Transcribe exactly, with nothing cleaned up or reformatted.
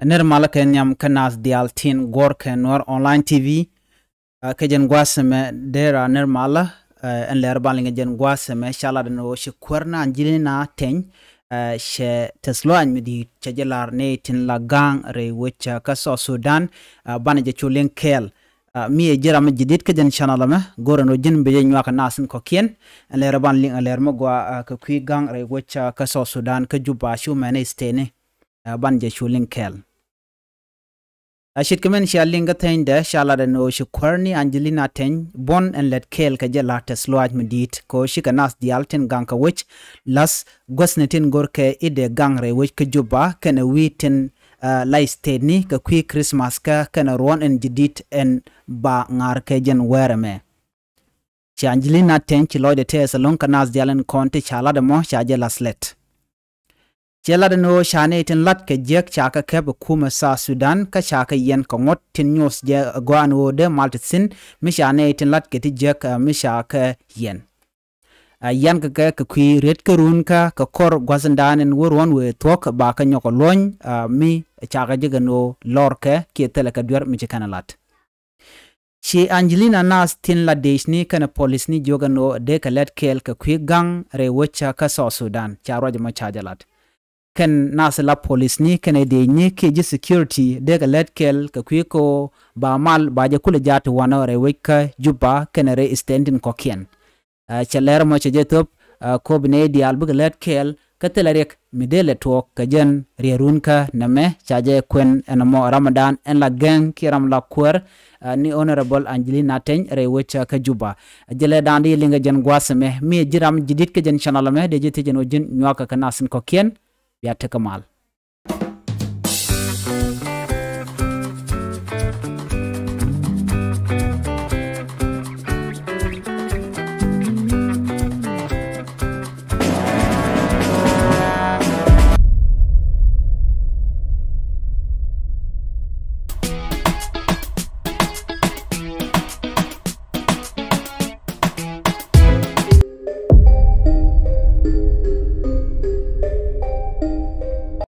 Nir malä kɛ nhiam kä nath diaal tin guɔ̱r kɛ Nuɛr Online T V. Kä jɛn gua̱a̱th ɛmɛ dera nir malä, ɛn lɛr ban liŋɛ jɛn gua̱a̱th ɛmɛ ca lat ɛn ɣöö ci kuäär ni Angelina Teny cɛ tɛth lɔaac mi di̱i̱t cɛ jɛ lar ni tin la ga̱a̱ŋ rɛy wec kä South Sudan. Banɛ jɛ cu liŋ kɛɛl. Mi ɛ ji̱ ram mi ji̱ di̱t kä jɛn channel ɛmɛ, go̱rɛ ni ɣöö ji̱n bi jɛ nyuak kɛ nath in kɔ̱kiɛn. Ɛn lɛr ban liŋ ɛn lɛr mi gɔaa kɛ kui̱ ga̱a̱ŋ rɛy wec kä South Sudan kä Juba cu mɛn ɛ state ni. Banɛ jɛ cu liŋ kɛɛl. A ce̱tkɛ mɛn cia liŋ kä thɛnydɛ ca lat ɛn ɣöö ci kuäär ni Angelina Teny buɔ̱n ɛn lät kɛɛl kɛ jɛ la tɛth lɔaac mi di̱i̱t kɛ ɣöö cikɛ nath diaal tin ga̱a̱ŋ kɛ wec la̱th guäthni tin go̱rkɛ i̱ dee ga̱a̱ŋ rɛy wec kä Juba kɛnɛ wi̱i̱ tin la state ni kɛ kui̱ Christmas kä kɛnɛ ruɔ̱n ɛn ji̱ di̱t ɛn ba ŋa̱r kɛ jɛn wäär ɛmɛ. Ci Angelina Teny ci lɔcdɛ tɛɛth ɛlɔ̱ŋ kä nath diaal in kɔn ti ca lat ɛmɔ ca jɛ la̱th lät. Cɛ lat ɛn ɣöö ca nɛy tin lat kɛ jiäk ca kɛ kɛp ɛ kumɛ South Sudan kä ca kɛ yiɛn kɛ ŋuɔ̱t tin nyuɔth jɛ gɔaa ɛn ɣöö dee mal ti thi̱n mi ca nɛy tin lat kɛ ti jiäk mi ca kɛ yiɛn. Ɛ yiɛn kɛ kɛ kɛ kui̱ riet kä run kä kɛ kɔr gua̱thindan in wä ruɔ̱n wëë thuɔ̱k ba kɛ nyɔk ɛ luɔ̱ny mi ca kɛ jek ɛn ɣöö lɔr kɛ kiɛ thilɛ kɛ duer mi ci kɛn ɛ lat. Ci Angelina nath tin la dec ni kɛnɛ polis ni jiök ɛn ɣöö dee kɛ lɛt kɛɛl kɛ kui̱ ga̱ŋ rɛy wecä kä South Sudan ca ruac ɛmɔ ca jɛ lat. Kɛn nath la polis ni kɛnɛ dec ni kiɛ ji̱ security dee kɛ lɛt kɛɛl kɛ kui̱ kɛ ɣöö ba mal ba jɛ kulɛ jaat ti wanɔ rɛy wec kä Juba kɛnɛ rɛy state tin kɔ̱kiɛn. Cɛ lɛr mɔ cɛ jɛ thop kobi nɛy diaal bikɛ lät kɛɛl kä thilɛ riɛk mi dee lɛ tuɔɔk kɛ jɛn riɛrun kä nɛmɛ ca jɛ kuɛn ɛn mɔ Ramadan ɛn la gɛŋ kiɛ ram la kuäär ni Honorable Angelina Teny rɛy wecä kä Juba. Jɛ lɛ da̱a̱n di liŋ kɛ jɛn gua̱a̱th ɛmɛ mi ji̱ ram ji̱ di̱t kɛ jɛn channel ɛmɛ dee ji̱ thiec ɛn ɣöö ji̱n nyuakä kɛ nath in kɔ̱kiɛn. Bia tekɛ mal.